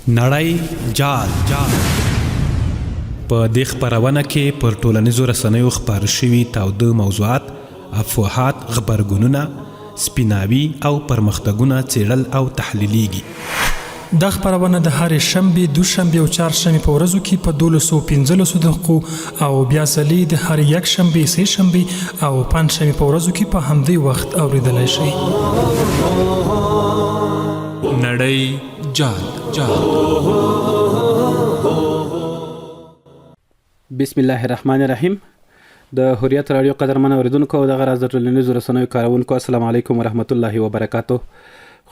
نړۍ جال په دې خپرونه کې پر ټولنیزو رسنیو خپاره شوي تاوده موضوعات، افواهات، غبرګونونه، سپیناوي او پرمختګونه څېړل او تحلیلېږي. دا خپرونه د هرې شنبې، دوشنبې او چهارشنبې په ورځو کې په دولسو او پنځلسو دقیقو او بیا ځلې د هرې یکشنبې، سې شنبې او پنجشنبې په ورځو کې په همدې وخت اورېدلای شئ. نړۍ جال. بسم الله الرحمن الرحیم. د حریت راډیو قدرمن اوریدونکو او دغه راز د ټولنیزو رسنیو کاروونکو، السلام علیکم ورحمت الله وبرکاته.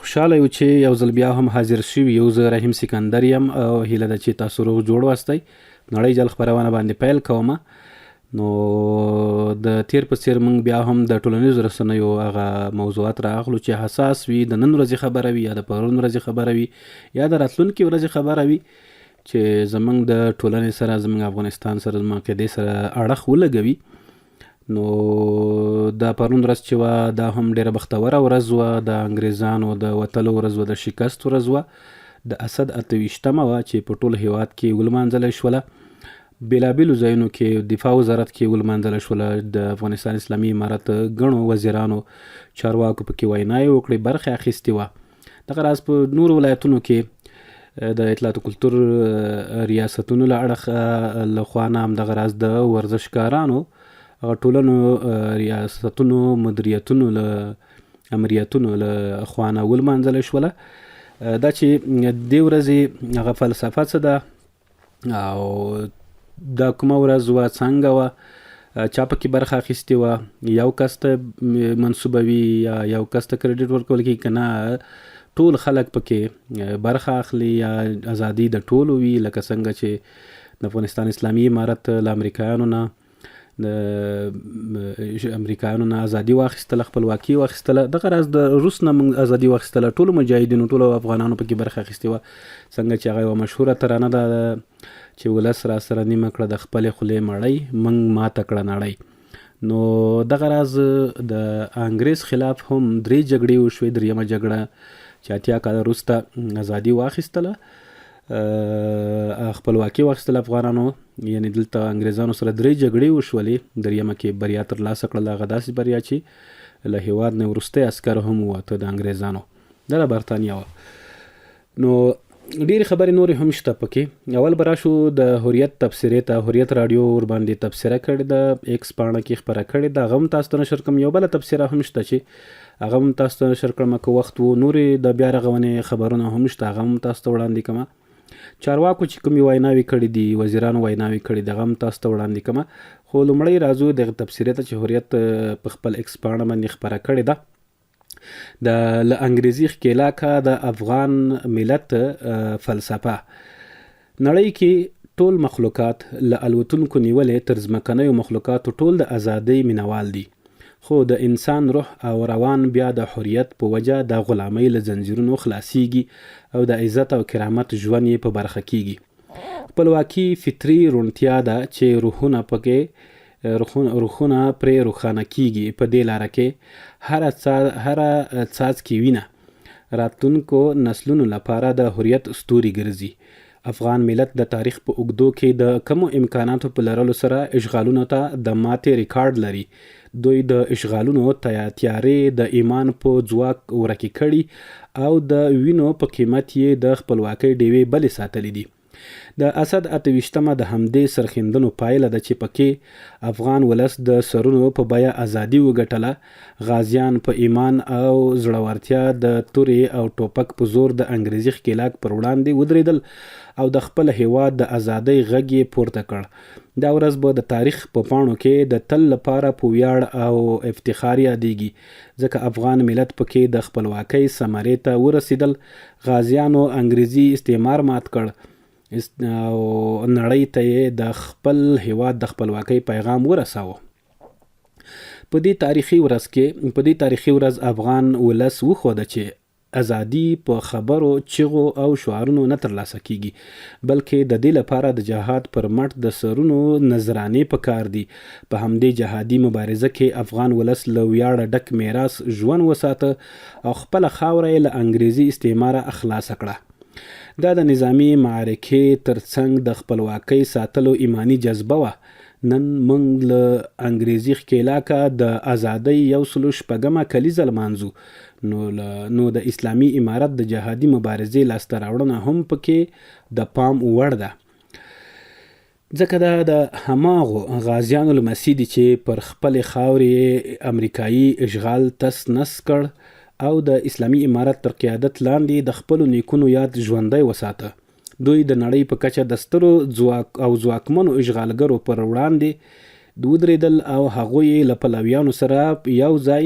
خوشاله یو چې یو ځل بیا هم حاضر شوي یو. زه رحیم سکندر یم او هیله ده چې تاسو روغ جوړ واستئ. نړۍ جال خپرونه باندې پیل کوم. نو د تیر په څیر موږ بیا هم د ټولنیزو رسنیو هغه موضوعات راغلو چې حساس وي، د نن ورځې خبره وي یا د پرون ورځې خبره وي یا د راتلونکې ورځې خبره وي، چې زمونږ د ټولنې سره، زمونږ افغانستان سره، زمونږ عقیدې سره اړخ ولګوي. نو دا پرون ورځ چې وه، دا هم ډېره بختوره ورځ وه. د انګریزانو د وتلو ورځ وه، د شکست ورځ وه، د اسد 28مه وه چې په ټول هیواد کې ولمانځلی شوله. بېلابېلو ځایونو کې، دفاع وزارت کې ولمانځله شوله. د افغانستان اسلامي امارت ګڼو وزیرانو، چارواکو پکې ویناوې وکړې، برخه اخیستې وه. دغه راز په نورو ولایتونو کې د اطلاعات کلتور ریاستونو له اړخه له خوا نه هم، دغه راز د ورزشکارانو هغه ټولنو ریاستونو، مدیریتونو له امریتونو له خوا نه ولمانځل شوله. دا چې دې ورځې هغه فلسفه څه ده او دا کومه ورځ وه، څنګه وه، چا پکې برخه اخیستې وه، یو کس ته منسوبوي یا یو کس ته کریډیټ ورکول کېږي که نه ټول خلک پکې برخه اخلي یا ازادي د ټولو وي، لکه څنګه چې د افغانستان اسلامي امارت له امریکایانو نه د امریکایانو نه ازادي واخیستله، خپلواکي واخیستله، دغه راز د روس نه موږ ازادي واخیستله. ټولو مجاهدینو، ټولو افغانانو پکې برخه اخیستې وه. څنګه چې هغه یوه مشهوره ترانه ده چې ولس را سره نیمه کړه د خپلې خولې مړۍ، موږ ماته کړه نړۍ. نو دغه راز د انګریز خلاف هم درې جګړې وشوې. دریمه جګړه چې 80 کاله وروسته ازادي واخیستله، خپلواکي واخیستله افغانانو، یعنی دلته انګریزانو سره درې جګړې وشولې، دریمه کې بریا ترلاسه کړله. هغه داسې بریا چې له هیواد نه وروستی عسکر هم ووته د انګریزانو، دا برتانیا وه. نو ډېرې خبرې نورې هم شته پکې. اول به راشو د حریت تبصرې ته. حریت راډیو ورباندې تبصره کړې ده، ایکس پاڼه کې خپره کړې ده، هغه هم تاسو ته نشر کوم. یو بله تبصره هم شته چې هغه هم تاسو ته نشر کړم که وخت وو. نورې د بیا رغونې خبرونه هم شته، هغه هم تاسو ته وړاندې کوم. چارواکو چې کومې ویناوې کړې دي، وزیرانو ویناوې کړې دي، هغه هم تاسو ته وړاندې کوم. خو لومړی راځو دغه تبصرې ته چې حریت په خپل ایکس پاڼه باندې خپره کړې ده، د له انګریزي ښکېلاکه د افغان ملت فلسفه. نړۍ کې ټول مخلوقات له الوتونکو نیولې تر ځمکنیو مخلوقاتو ټول د ازادۍ مینوال دي، خو د انسان روح او روان بیا د حریت په وجه د غلامۍ له ځنځیرونو خلاصیږي او د عزت او کرامت ژوند یې په برخه کیږي. خپلواکي فطري روڼتیا ده چې روحونه پکې روحونه پرې روښانه کیږي. په دې لاره کې هره هره څاڅکې وینه راتلونکو نسلونو لپاره د حریت ستوري ګرځي. افغان ملت د تاریخ په اوږدو کې د کمو امکاناتو په لرلو سره اشغالونو ته د ماتې ریکارډ لري. دوی د اشغالونو تیارې د ایمان په ځواک ورکې کړي او د وینو په قیمت یې د خپلواکۍ ډیوې بلې ساتلې دي. د اسد 28مه د همدې سرښندنو پایله ده چې پکې افغان ولس د سرونو په بیه ازادي وګټله. غازیان په ایمان او زړورتیا د تورې او ټوپک په زور د انګریزي ښکېلاک پر وړاندې ودرېدل او د خپل هېواد د ازادۍ غږ یې پورته کړ. دا ورځ به د تاریخ په پاڼو کې د تل لپاره په ویاړ او افتخار یادېږي، ځکه افغان ملت پکې د خپلواکۍ ثمرې ته ورسېدل. غازیانو انګریزي استعمار مات کړ او نړۍ ته یې د خپل هېواد د خپلواکۍ پیغام ورساوه. په دې تاریخي ورځ کې په دې تاریخي ورځ افغان ولس وښوده چې ازادي په خبرو، چیغو او شعارونو نه ترلاسه کیږي، بلکې د دې لپاره د جهاد پر مټ د سرونو نذرانې په کار دي. په همدې جهادي مبارزه کې افغان ولس له ویاړه ډک میراث ژوند وساته او خپله خاوره یې له انګریزي استعماره خلاصه کړه. دا د نظامي معرکې تر څنګ د خپلواکۍ ساتلو ایماني جذبه وه. نن موږ له انګریزي ښکېلاکه د ازادۍ یو سلو شپږمه کلیزه لمانځو، نو له نو د اسلامي امارت د جهادي مبارزې لاسته راوړنه هم په کې د پام وړ ده. ځکه دا د هماغو غازیانو لمسي دي چې پر خپلې خاورې یې امریکايي اشغال تس نس کړ او د اسلامي امارت تر قیادت لاندې د خپلو نیکونو یاد ژوندی وساته. دوی د نړۍ په کچه د سترو ځواک او ځواکمنو اشغالګرو پر وړاندې ودرېدل او هغوی یې له پلویانو سره یو ځای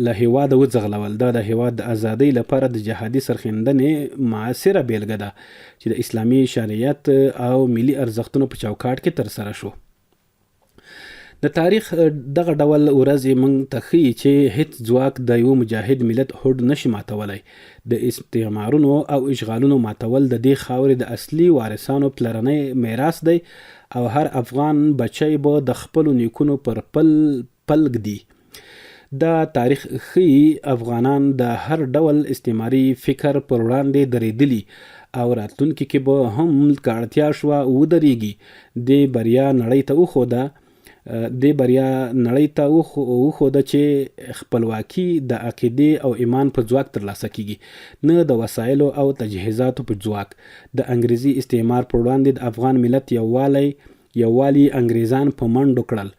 له هېواده وځغلول. دا د هېواد د ازادۍ لپاره د جهادي سرښندنې معاصره بېلګه ده چې د اسلامي شریعت او ملي ارزښتونو په چوکاټ کې ترسره شو. د تاریخ دغه ډول ورځې موږ ته ښيي چې هیڅ ځواک د یوه مجاهد ملت هوډ نشي ماتولی. د استعمارونو او اشغالونو ماتول د دې خاورې د اصلي وارثانو پلرنی میراث دی او هر افغان بچی به د خپلو نیکونو پر پل پل ږدي. دا تاریخ ښيي افغانان د هر ډول استعماري فکر پر وړاندې درېدلي او راتلونکي کې به هم که اړتیا شوه ودرېږي. دې بریا نړۍ ته وښوده دې بریا نړۍ ته وښوده چې خپلواکي د عقیدې او ایمان په ځواک ترلاسه کېږي، نه د وسایلو او تجهیزاتو په ځواک. د انګریزي استعمار پر وړاندې د افغان ملت یووالی یووالي انګریزان په منډو کړل،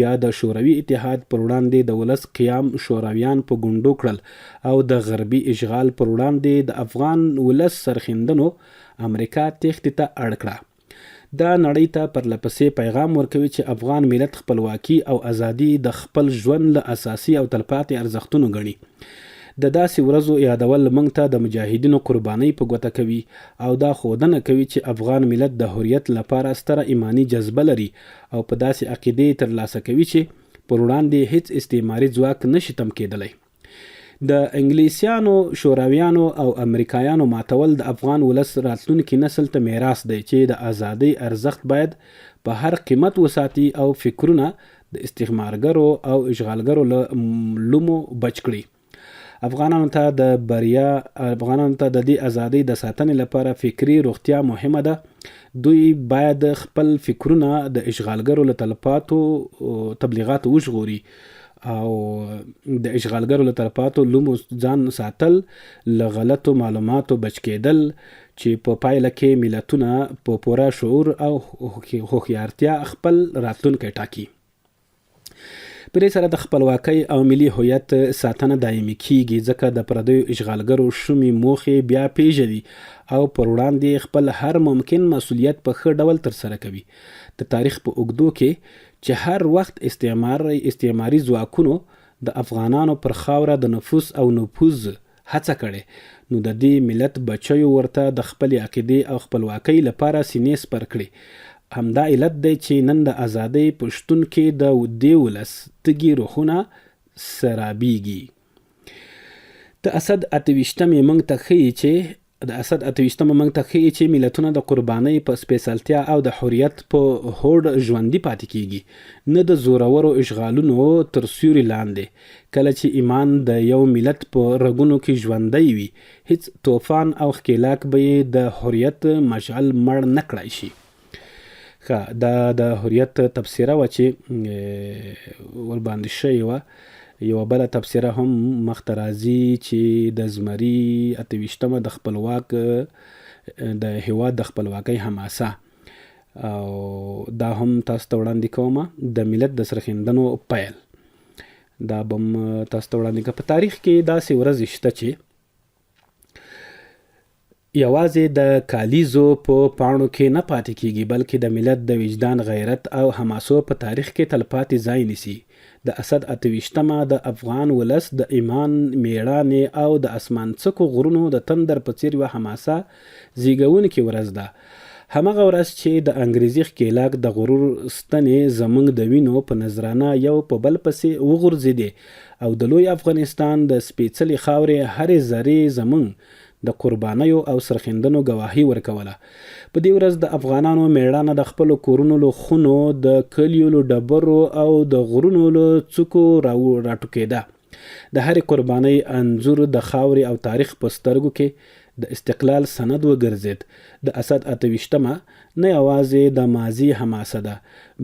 بیا د شوروي اتحاد پر وړاندې د ولس قیام شورویان په ګونډو کړل او د غربي اشغال پر وړاندې د افغان ولس سرښندنو امریکا تېښتې ته اړ کړه. دا نړۍ ته پرلپسې پیغام ورکوي چې افغان ملت خپلواکي او ازادي د خپل ژوند له اساسي او تلپاتې ارزښتونو ګڼي. د داسې ورځو یادول موږ ته د مجاهدینو قربانۍ په ګوته کوي او دا ښودنه کوي چې افغان ملت د حریت لپاره ستره ایماني جذبه لري او په داسې عقیدې یې ترلاسه کوي چې پر وړاندې یې هیڅ استعماري ځواک نه شي تم کېدلی. د انګلیسیانو، شورویانو او امریکایانو ماتول د افغان ولس راتلونکي نسل ته میراث دی چې د ازادۍ ارزښت باید په هر قیمت وساتي او فکرونه د استعمارګرو او اشغالګرو له لومو بچ کړي. افغانانو ته د بریا افغانانو ته د دې ازادۍ د ساتنې لپاره فکري روغتیا مهمه ده. دوی باید خپل فکرونه د اشغالګرو له تلپاتو تبلیغاتو وژغوري او د اشغالګرو له تلپاتو لومو ځان ساتل، له غلطو معلوماتو بچ کېدل چې په پایله کې ملتونه په پوره شعور او هوښیارتیا خپل راتلونکی ټاکي. په دې سره د خپلواکۍ او ملي هویت ساتنه دایمي کیږي، ځکه د پردیو اشغالګرو شومې موخې بیا پیژني او پر وړاندې خپل هر ممکن مسولیت په ښه ډول ترسره کوي. د تاریخ په اوږدو کې چې هر وخت استعمار استعماري ځواکونو د افغانانو پر خاوره د نفوس او نفوذ هڅه کړې، نو د دې ملت بچیو ورته د خپلې عقیدې او خپلواکۍ لپاره سینې سپر کړې. همدا علت دی چې نن د ازادۍ په شتون کې د دې ولس تږي روحونه سرابیږي. د اسد 28مې موږ ته ښيي چې د اسد 28مه موږ ته ښيي چې ملتونه د قربانۍ په سپېڅلتیا او د حریت په هوډ ژوندي پاتې کېږي، نه د زورورو اشغالونو تر سیوري لاندې. کله چې ایمان د یو ملت په رګونو کې ژوندی وي، هیڅ توفان او ښکېلاک به یې د حریت مشعل مړ نه کړای شي. ښه، دا د حریت تبصره وه چې ورباندې شوې وه. یوه بله تبصره هم مخته راځي چې د زمري 28مه د خپلواک د هیواد د خپلواکۍ حماسه، او دا هم تاسو ته وړاندې کوم، د ملت د سرښندنو پیل، دا به هم تاسو ته وړاندې کوم. په تاریخ کې داسې ورځې شته چې یوازې د کالیزو په پاڼو کې نه پاتې کېږي، بلکې د ملت د وجدان، غیرت او حماسو په تاریخ کې تلپاتې ځای نیسي. د اسد 28مه د افغان ولس د ایمان، مېړانې او د اسمانڅکو غرونو د تندر په څېر یوه حماسه زېږوونکې ورځ ده. همغه ورځ چې د انګریزي ښکېلاک د غرور ستنې زموږ د وینو په نذرانه یو په بل پسې وغورځېدې او د لوی افغانستان د سپېڅلې خاورې هرې ذرې زموږ د قربانیو او سرښندنو ګواهي ورکوله. په دې ورځ د افغانانو مېړانه د خپلو کورونو له خونو، د کلیو له ډبرو او د غرونو له څوکو راټوکېده. د هرې قربانۍ انځور د خاورې او تاریخ په سترګو کې د استقلال سند وګرځېد. د اسد 28 مه نه یوازې د ماضي حماسه ده،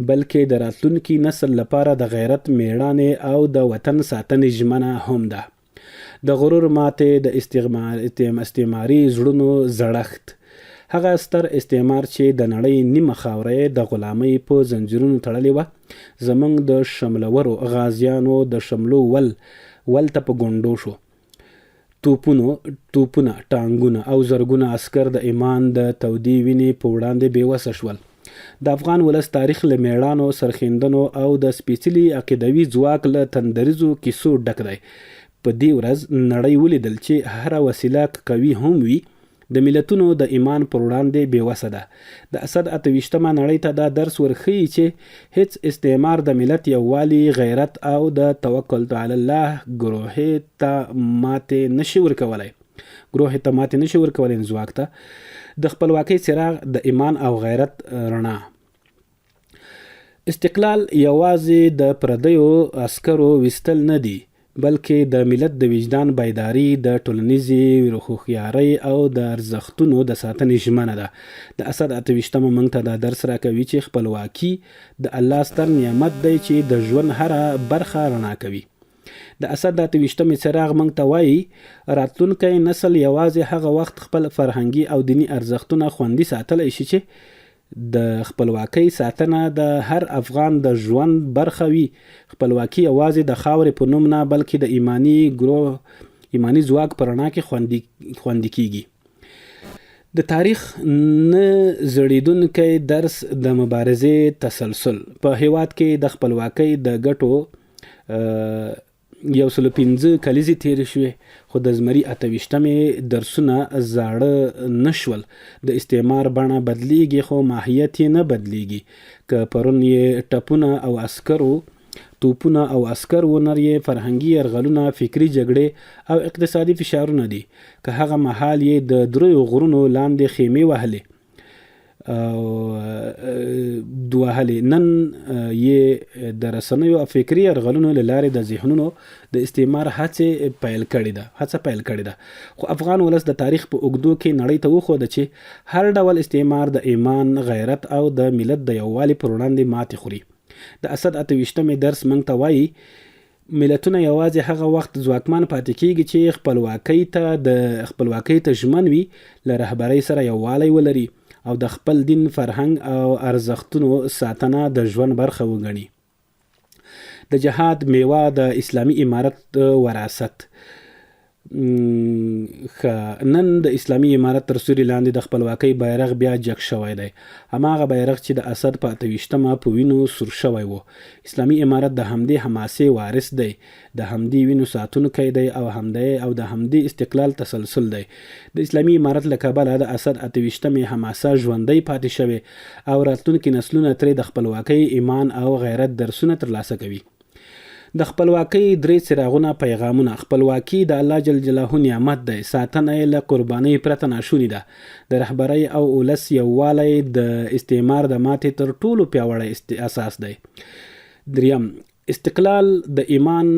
بلکې د راتلونکي نسل لپاره د غیرت، مېړانې او د وطن ساتنې ژمنه هم ده. د غرور ماتې، د استعماري زړونو زړښت. هغه ستر استعمار چې د نړۍ نیمه خاوره یې د غلامۍ په ځنځیرونو تړلې وه، زموږ د شملورو غازیانو د شملو ول ول ته په ګونډو شو. توپونو، توپونه، ټانګونه او زرګونه عسکر د ایمان د تودې وینې په وړاندې بې وسه شول. د افغان ولس تاریخ له مېړانو، سرښیندنو او د سپېڅلي عقیدوي ځواک له تندریزو کیسو ډک دی. په دې ورځ نړۍ ولیدل چې هره وسیله که قوي هم وي، د ملتونو د ایمان پر وړاندې بې وسه ده. د اسد 28 مه نړۍ ته دا درس ورښيي چې هېڅ استعمار د ملت یووالي، غیرت او د توکلت علی الله ګروهې ته ماتې نه شي ورکولای. ګروهې ته ماتې نه شي ورکولای ځواک ته د خپلواکۍ څراغ، د ایمان او غیرت رڼا. استقلال یوازې د پردیو عسکرو ویستل نه دي، بلکې د ملت د وجدان بیداري، د ټولنیزې هوښیارۍ او د ارزښتونو د ساتنې ژمنه ده. د اسد 28 مه موږ ته دا درس راکوي چې خپلواکي د الله ستر نعمت دی چې د ژوند هره برخه رڼا کوي. د اسد د 28مې څراغ موږ ته وايي، راتلونکی نسل یوازې هغه وخت خپل فرهنګي او دیني ارزښتونه خوندي ساتلی شي چې د خپلواکۍ ساتنه د هر افغان د ژوند برخه وي. خپلواکي یوازې د خاورې په نوم نه، بلکې د ایماني ګروه ایماني ځواک په رڼا کې خوندي کیږي. د تاریخ نه زړېدونکی درس، د مبارزې تسلسل. په هیواد کې د خپلواکۍ د ګټو 105 کلیزې تېرې شوې، خو د زمري 28مې درسونه زاړه نه شول. د استعمار بڼه بدلیږي، خو ماهیت یې نه بدلیږي. که پرون یې ټپونه او عسکرو توپونه او عسکر و، نر یې فرهنګي یرغلونه، فکري جګړې او اقتصادي فشارونه دي. که هغه مهال یې د دریو غرونو لاندې خیمې وهلې او دوهلې، نن یې د رسنیو او فکري یرغلونو له لارې د ذهنونو د استعمار هڅه پیل کړې ده هڅه پیل کړې ده. خو افغان ولس د تاریخ په اوږدو کې نړۍ ته وښوده چې هر ډول استعمار د ایمان، غیرت او د ملت د یووالي پر وړاندې ماتې خوري. د اسد 28مې درس موږ ته وایي، ملتونه یوازې هغه وخت ځواکمن پاتې کېږي چې خپلواکۍ ته ژمن وي، له رهبرۍ سره یووالی ولري او د خپل دین، فرهنګ او ارزښتونو ساتنه د ژوند برخه وګڼي. د جهاد میوه، د اسلامي امارت وراثت. ښه، نن د اسلامي امارت تر سیوري لاندې د خپلواکۍ بیرغ بیا جګ شوی دی، هماغه بیرغ چې د اسد په 28مه په وینو سور شوی و. اسلامي امارت د همدې حماسې وارث دی، د همدې وینو ساتونکی دی او همدې او د همدې استقلال تسلسل دی. د اسلامي امارت له کبله د اسد 28مې حماسه ژوندۍ پاتې شوې او راتلونکي نسلونه ترې د خپلواکۍ، ایمان او غیرت درسونه ترلاسه کوي. د خپلواکۍ درې څراغونه، پیغامونه. خپلواکي د الله جل جلاله نعمت دی، ساتنه یې له قربانۍ پرته ناشونې ده. د رهبرۍ او ولس یووالی د استعمار د ماتې تر ټولو پیاوړی اساس دی. دریم، استقلال د ایمان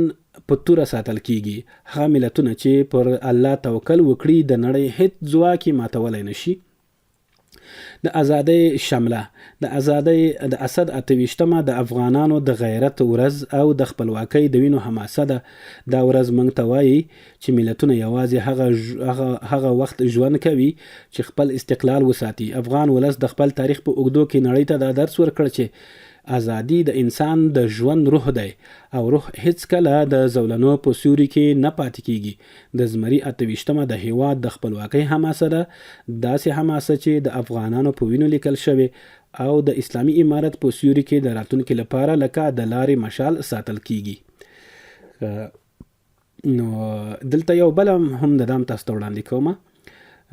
په توره ساتل کیږي. هغه ملتونه چې پر الله توکل وکړي، د نړۍ هیڅ ځواک یې ماتولی نشي. د ازادۍ شمله. د ازادۍ د اسد 28مه د افغانانو د غیرت ورځ او د خپلواکۍ د وینو حماسه ده. دا ورځ موږ ته وایي چې ملتونه یوازې هغه وخت ژوند کوي چې خپل استقلال وساتي. افغان ولس د خپل تاریخ په اوږدو کې نړۍ ته دا درس ورکړ چې ازادي د انسان د ژوند روح دی او روح هیڅکله د زولنو په سیوري کې نه پاتې کیږي. د زمري 28مه د هېواد د خپلواکۍ حماسه ده، داسې حماسه چې د افغانانو په وینو لیکل شوې او د اسلامي امارت په سیوري کې د راتلونکي لپاره لکه د لارې مشال ساتل کیږي. نو دلته یو بل هم د دام تاسو ته وړاندې کوم.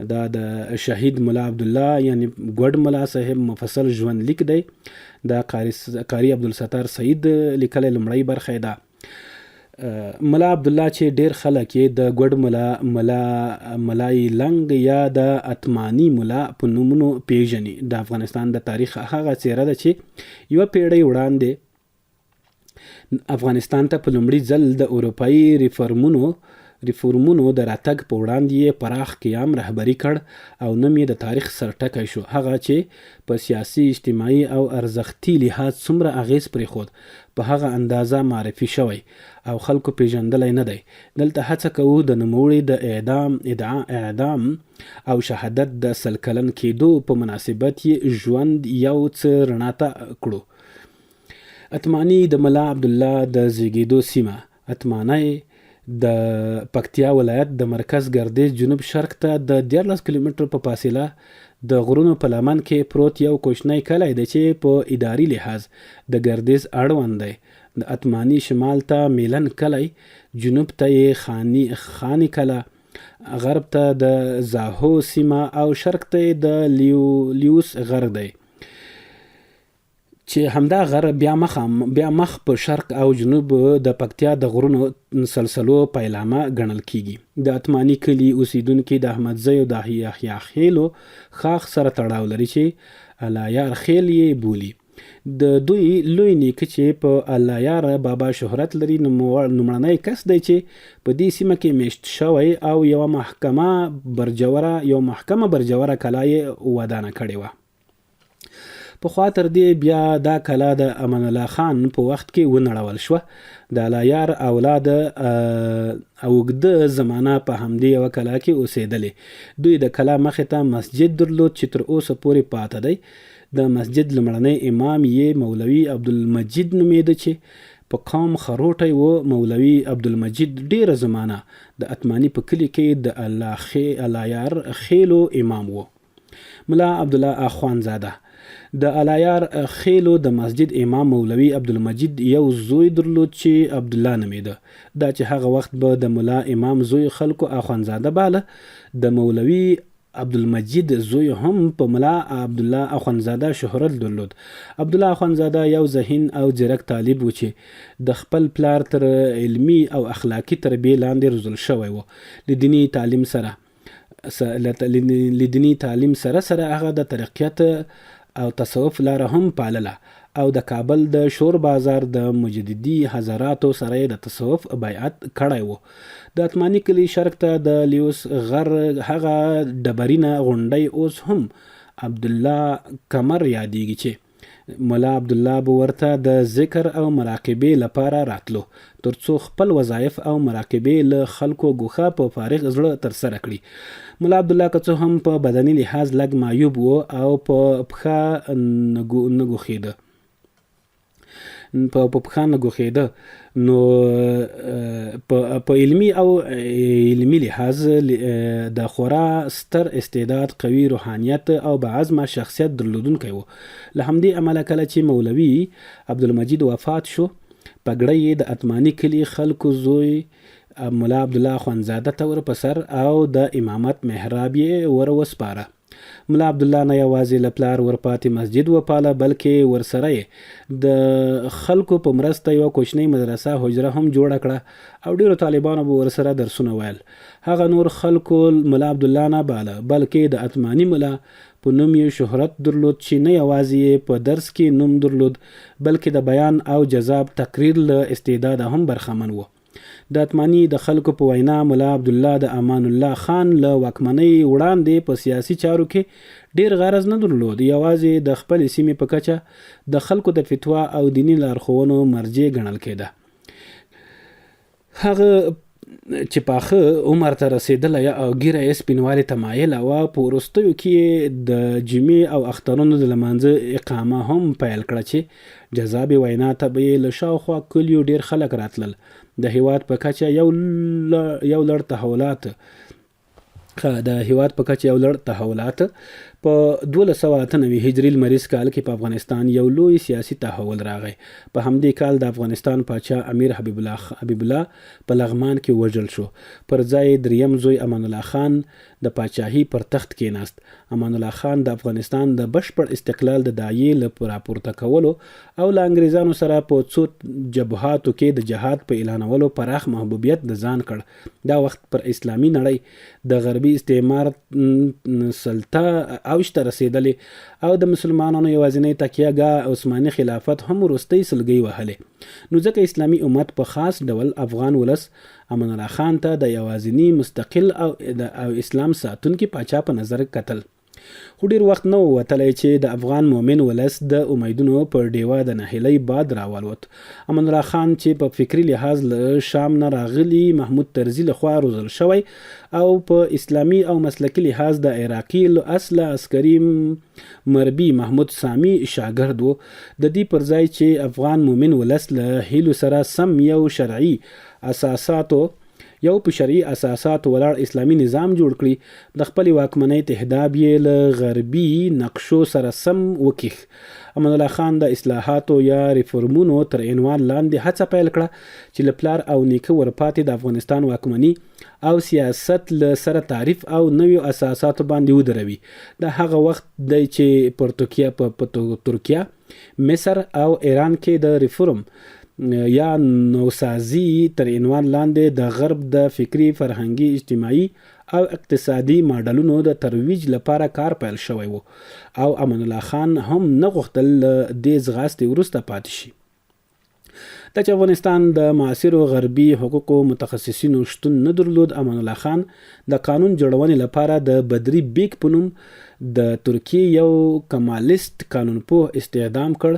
دا د شهید ملا عبدالله یعنی ګوډ ملا صاحب مفصل ژوند لیک دی. دا قاری عبدالستار سعید لیکلی، لومړۍ برخه ده. ملا عبدالله چې ډیر خلک یې د ګوډ ملا، ملا ملای لنګ یا د اتماني ملا په نومونو پیژني، د افغانستان د تاریخ هغه څیره ده چې یوه پیړۍ وړاندې افغانستان ته په لومړي ځل د اروپایي ریفورمونو ریفورمونو د راتګ په وړاندې یې پراخ قیام رهبري کړ او نوم یې د تاریخ سرټکی شو. هغه چې په سیاسي، اجتماعي او ارزښتي لحاظ څومره اغېز پرېښود، په هغه اندازه معرفي شوی او خلکو پېژندلی نه دی. دلته هڅه کوو د نوموړي د اعدام، اعدام او شهادت د 100 کلن کېدو په مناسبت یې ژوند یو څه رڼا ته کړو. اتماني د ملا عبدالله د زېږېدو سیمه، اتمانۍ، د پکتیا ولایت د مرکز ګردېز جنوب شرق ته د 13 کیلومترو په فاصله د غرونو په لمن کې پروت یو کوچنی کلی دی چې په اداري لحاظ د ګردېز اړوند دی. د اتماني شمال ته میلن کلی، جنوب ته یې خاني خاني کلا، غرب ته د زاهو سیمه او شرق ته یې د لیوس غر دی. چې همدا غر بیا مخ بیا مخ په شرق او جنوب د پکتیا د غرونو سلسلو پیلامه ګڼل کیږي. د اتماني کلي اوسیدونکي د احمدزیو د یحیی خېلو ښاخ سره تړاو لري چې الله یار خېل یې بولي. د دوی لوی نیکه چې په الله یار بابا شهرت لري نومړنی کس دی چې په دې سیمه کې میشت شوی او یوه محکمه برجوره یوه محکمه برجوره کلا یې ودانه کړې وه. پخوا تر دې بیا دا کلا د امان الله خان په وخت کې ونړول شوه. د الله اولاد اوږده زمانه په همدې یوه کلا کې اوسېدلې. دوی د کلا مخې ته مسجد درلود چې تر اوسه پورې پاته دی. د مسجد لومړنی امام یې مولوي عبدالمجید نومېده چې په قوم خروټی و. مولوي عبدالمجید ډېره زمانه د اتماني په کلي کې د الله یار خېلو امام و. ملا عبدالله اخوندزاده د الایار خېلو د مسجد امام مولوي عبدالمجید یو زوی درلود چې عبدالله نومېده. دا چې هغه وخت به د ملا امام زوی خلکو اخوندزاده باله، د مولوي عبدالمجید زوی هم په ملا عبدالله اخوندزاده شهرت درلود. عبدالله اخوندزاده یو ذهین او ځیرک طالب و چې د خپل پلار تر علمي او اخلاقي تربیې لاندې روزل شوی و. له دیني تعلیم سره له دیني تعلیم سره سره هغه د ترقیت او تصوف لاره هم پالله او د کابل د شور بازار د مجددي حضراتو سره یې د تصوف بیعت کړی و. د اتماني کلي شرق ته د لیوس غر هغه ډبرینه غونډۍ اوس هم عبدالله کمر یادیږي چې ملا عبدالله به ورته د ذکر او مراقبې لپاره راتلو، تر څو خپل وظایف او مراقبې له خلکو ګوښه په فارغ زړه ترسره کړي. ملا عبدالله که څه هم په بدني لحاظ لږ معیوب و او په پښه نه ګوښېده، په پښه نه ګوښېده، نو په علمي او علمي لحاظ د خورا ستر استعداد، قوي روحانیت او باعزمه شخصیت درلودونکی و. له همدې امله کله چې مولوي عبدالمجید وفات شو، پګړۍ یې د اتماني کلي خلکو زوی ملا عبدالله اخوندزاده ته ور په سر او د امامت محراب یې ور وسپاره. ملا عبدالله نه یوازې له پلار ورپاتې مسجد وپاله، بلکې ورسره یې د خلکو په مرسته یوه کوچنۍ مدرسه حجره هم جوړه کړه او ډېرو طالبانو به ورسره درسونه ویل. هغه نور خلکو ملا عبدالله نه باله، بلکې د اتماني ملا په نوم یې شهرت درلود چې نه یوازې یې په درس کې نوم درلود، بلکې د بیان او جذاب تقریر له استعداده هم برخمن و. د اتماني د خلکو په وینا ملا عبدالله د امان الله خان له واکمنۍ وړاندې په سیاسي چارو کې ډېر غرض نه درلود، یوازې د خپلې سیمې په کچه د خلکو د فتوا او دیني لارښوونو مرجع ګڼل کېده. هغه چې پاخه عمر ته رسېدلی او ږیره یې سپینوالي ته مایله وه، په وروستیو کې یې د جمعې او اخترونو د لمانځه اقامه هم پیل کړه چې جذابې وینا ته به یې له شاوخوا کلیو ډېر خلک راتلل. د هېواد په کچه یو یو لړ تحولات د هیواد په کچه یو لړ تحولات په 1298 هجري لمریز کال کې په افغانستان یو لوی سیاسي تحول راغی. په همدې کال د افغانستان پاچا امیر حبیب الله حبیب الله په لغمان کې وژل شو. پر ځای یې دریم زوی امان الله خان د پاچاهي پر تخت کېناست. امان الله خان د افغانستان د بشپړ استقلال د داعیې له راپورته کولو او له انګریزانو سره په څو جبهاتو کې د جهاد په اعلانولو پراخ محبوبیت د ځان کړ. دا وخت پر اسلامي نړۍ د غربي استعمار سلطه اوج ته رسېدلې او د مسلمانانو یوازینۍ تکیه ګاه عثماني خلافت هم وروستۍ سلګۍ وهلې، نو ځکه اسلامي امت په خاص ډول افغان ولس امان الله خان ته د یوازیني مستقل او او اسلام ساتونکي پاچا په نظر کتل. خو ډېر وخت نه و وتلی چې د افغان مؤمن ولس د امیدونو پر ډېوه د نهیلۍ باد راوالوت. امان الله خان چې په فکري لحاظ له شام نه راغلي محمود طرزي له خوا روزل شوی او په اسلامي او مسلکي لحاظ د عراقي له اصله عسکري مربي محمود سامي شاګرد و، د دې پر ځای چې افغان مؤمن ولس له هیلو سره سم یو شرعي اساساتو یو په شرعي اساساتو ولاړ اسلامي نظام جوړ کړي، د خپلې واکمنۍ تهداب یې له غربي نقشو سره سم وکیښ. امان الله خان د اصلاحاتو یا ریفورمونو تر عنوان لاندې هڅه پیل کړه چې له پلار او نیکه ورپاتې د افغانستان واکمني او سیاست له سره تعریف او نویو اساساتو باندې ودروي. دا هغه وخت دی چې پر په ترکیه، مصر او ایران کې د ریفورم یا نوسازي تر عنوان لاندې د غرب د فکري، فرهنګي، اجتماعي او اقتصادي ماډلونو د ترویج لپاره کار پیل شوی و او امان الله خان هم نه غوښتل له دې ځغاستې وروسته پاتې شي. دا چې افغانستان د معاصرو غربي حقوقو متخصصینو شتون نه درلود، امان الله خان د قانون جوړونې لپاره د بدري بیک په نوم د ترکیې یو کمالیست قانونپوه استخدام کړ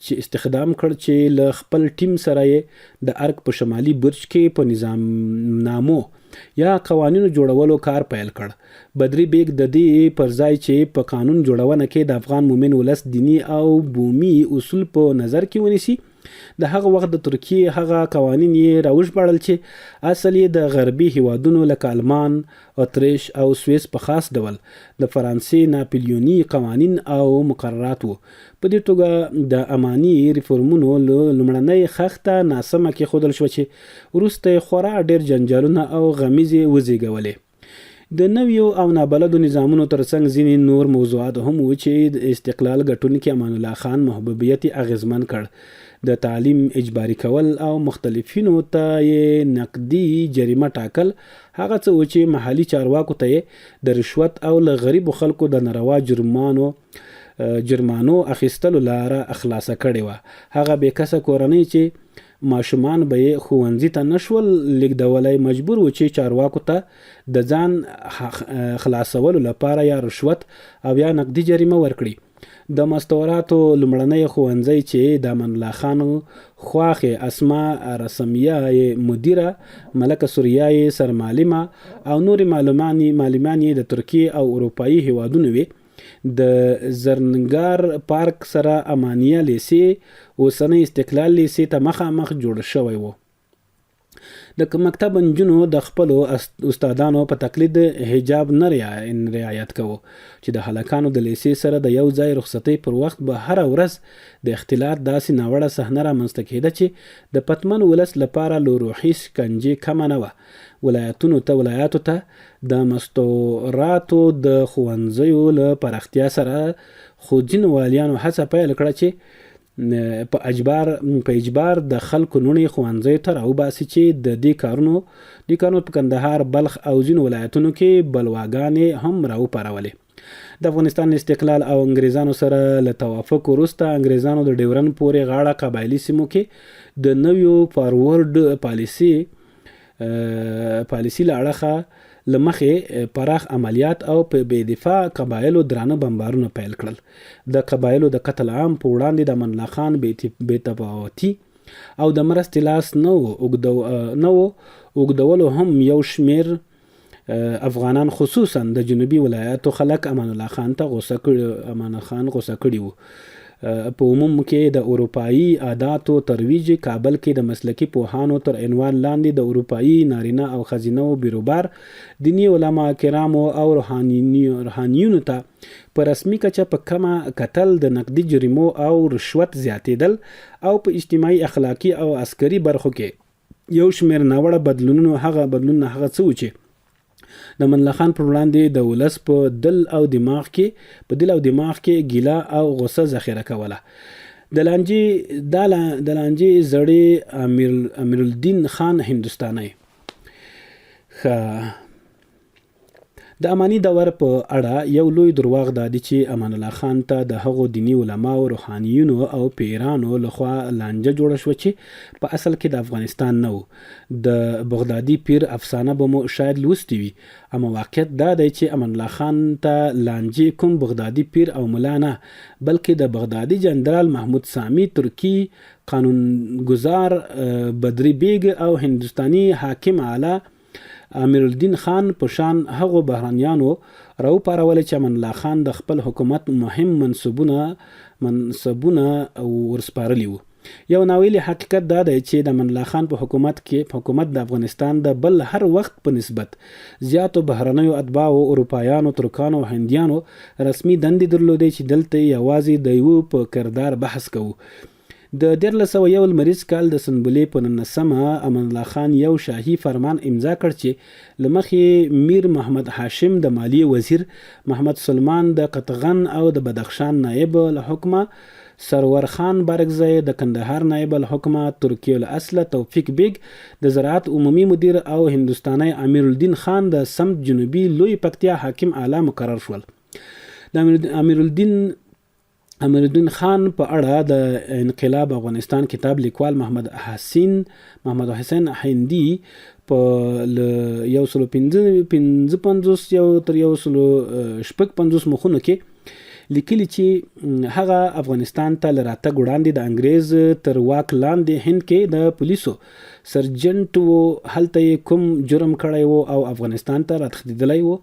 چې استخدام کړ چې له خپل ټیم سره یې د ارګ په شمالي برج کې په نظامنامو یا قوانینو جوړولو کار پیل کړ. بدري بیګ د دې پر ځای چې په قانون جوړونه کې د افغان مومن ولس دیني او بومي اصول په نظر کې ونیسي، د هغه وخت د ترکیې هغه قوانین یې راوژباړل چې اصل یې د غربي هیوادونو لکه المان، اتریش او سویس په خاص ډول د فرانسې ناپلیوني قوانین او مقررات وو. په دې توګه د اماني ریفورمونو لومړنۍ خښته ناسمه کېښودل شوه چې وروسته یې خورا ډېر جنجالونه او غمیزې وزېږولې. د نویو او نابلدو نظامونو ترڅنګ ځینې نور موضوعات هم وو چې د استقلال ګټونکي امان الله خان محبوبیت یې اغېزمن کړ. د تعلیم اجباري کول او مختلفینو ته یې نقدي جریمه ټاکل هغه څه وو چې محلي چارواکو ته یې د رشوت او له غریبو خلکو د ناروا جرمانو جرمانو اخیستلو لاره خلاصه کړې وه. هغه بې کسه کورنۍ چې ماشومان به یې ښوونځي ته نه شول لېږدولی، مجبور وو چې چارواکو ته د ځان خلاصولو لپاره یا رشوت او یا نقدي جریمه ورکړي. د مستوراتو لومړنی ښوونځی چې د امان الله خان خواښې اسما رسمیه یې مدیره، ملکه ثریا یې سرمعلمه او نورې معلمانې یې د ترکیې او اروپايي هېوادونو وې، د زرنګار پارک سره امانیه لیسې، اوسنۍ استقلال لیسې، ته مخامخ جوړ شوی و. د مکتب نجونو د خپلو استادانو په تقلید حجاب نه رعایت کوو چې د هلکانو د لیسې سره د یو ځای رخصتۍ پر وخت به هره ورځ د اختلاط داسې ناوړه صحنه رامنځته کېده چې د پتمن ولس لپاره له روحي شکنجې کمه نه وه. ولایتونو ته ولایاتو ته د مستوراتو د ښوونځیو له پراختیا سره خو ځینو والیانو هڅه پیل کړه چې په اجبار په اجبار د خلکو نوڼې ښوونځیو ته راوباسي چې د دې کارونو دې کارونو په کندهار، بلخ او ځینو ولایتونو کې بلواګانې هم راوپارولې. د افغانستان له استقلال او انګریزانو سره له توافق وروسته انګریزانو د ډیورن پورې غاړه قبایلي سیمو کې د نویو فارورډ پالیسي پالیسي له اړخه له مخې پراخ عملیات او په بې دفاع قبایلو درانه بمبارونه پیل کړل. د قبایلو د قتل عام په وړاندې د امان الله خان بې تفاوتي او د مرستې لاس نه اوږدولو هم یو شمېر افغانان خصوصا د جنوبي ولایاتو خلک امان الله خان ته غوسه کړي امان الله خان غوسه کړي وو. په عموم کې د اروپایي عاداتو ترویج، کابل کې د مسلکي پوهانو تر عنوان لاندې د اروپایي نارینه او ښځینه وو بیروبار، دیني علما کرامو او روحانیونو ته په رسمي کچه په کمه کتل، د نقدي جریمو او رشوت زیاتېدل او په اجتماعي، اخلاقي او عسکري برخو کې یو شمېر ناوړه بدلونونو هغه بدلونونه هغه څه وو چې د امان الله خان پر وړاندې د ولس په دل او دماغ کې په دل او دماغ کې ګیله او غوسه ذخیره کوله. د لانجې دا د لانجې زړې امیر امیرالدین خان هندوستانی ښه. د اماني دور په اړه یو لوی درواغ دا دي چې امان الله خان ته د هغو دیني علماو، روحانیونو او پیرانو له خوا لانجه جوړه شوه چې په اصل کې د افغانستان نه وو. د بغدادي پیر افسانه به مو شاید لوستې وي، اما واقعیت دا دی چې امان الله خان ته لانجې کوم بغدادي پیر او ملا نه، بلکې د بغدادي جنرال محمود سامي، ترکي قانونګذار بدري بیګ او هندوستاني حاکم اعلی امیرالدین خان په شان هغو بهرنیانو راوپارولې چې امان الله خان د خپل حکومت مهم منصبونه منصبونه ورسپارلي وو. یو ناویلی حقیقت دا دی چې د امان الله خان په حکومت کې حکومت د افغانستان د بل هر وخت په نسبت زیاتو بهرنیو اتباعو، اروپایانو، ترکانو او هندیانو رسمي دندې درلودې چې دلته یې یوازې د یوه په کردار بحث کوو. د 1301 لمریز کال د سنبلې په نولسمه امان الله خان یو شاهي فرمان امضا کړ چې له مخې یې میر محمد هاشم د مالیې وزیر، محمد سلمان د قطغن او د بدخشان نایب الحکمه، سرور خان بارکزی د کندهار نایب الحکمه، ترکي الاصله توفیق بیګ د زراعت عمومي مدیر او هندوستانی امیرالدین خان د سمت جنوبي لویې پکتیا حاکم اعلی مقرر شول. د امیرالدین امیرالدین خان په اړه د انقلاب افغانستان کتاب لیکوال محمد حسین محمد حسین هندي په له 155 یو تر 156 مخونو کې لیکلي چې هغه افغانستان ته له راتګ وړاندې د انګریز تر واک لاندې هند کې د پولیسو سرجنټ وو، هلته یې کوم جرم کړی وو او افغانستان ته راتښتېدلی وو،